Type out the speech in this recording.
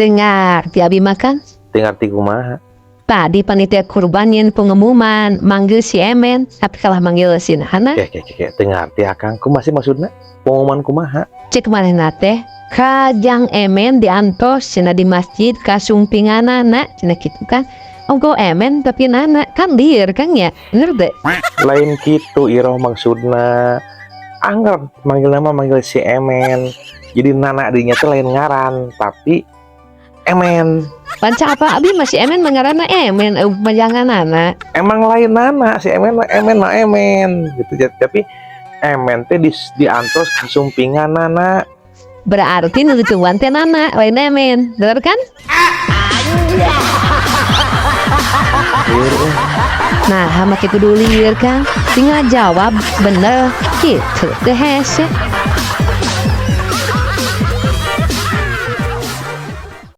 Teu ngarti abi mah, Kang. Teu ngarti kumaha? Tadi panitia kurban nyieun pengumuman manggil si Emen, tapi kalah manggil si Nana. Ke ke ke, ke. Teu ngarti akang. Kumaha sih maksudna? Pengumuman kumaha? Cek manehna teh kajang Emen diantos cenah di masjid kasumpinganana cenah kitu kan. Ongko Emen tapi Nana kan lieur, Kang, ya. Bener deh. Lain gitu Iroh maksudna. Angger manggil nama manggil si Emen. Jadi Nana dinya teh lain ngaran, tapi Emen. Panca apa abi masih Emen mengarana Emen jangan Nana. Emang lain Nana si Emen mah, Emen mah Emen gitu. Jadi, tapi Emen teh di diantos kasumpingan Nana. Berarti nu dituan teh Nana lain Emen. Bener kan? Lieur, eh. Nah, make kudu lieur, Kang. Tinggal jawab bener gitu teh hese.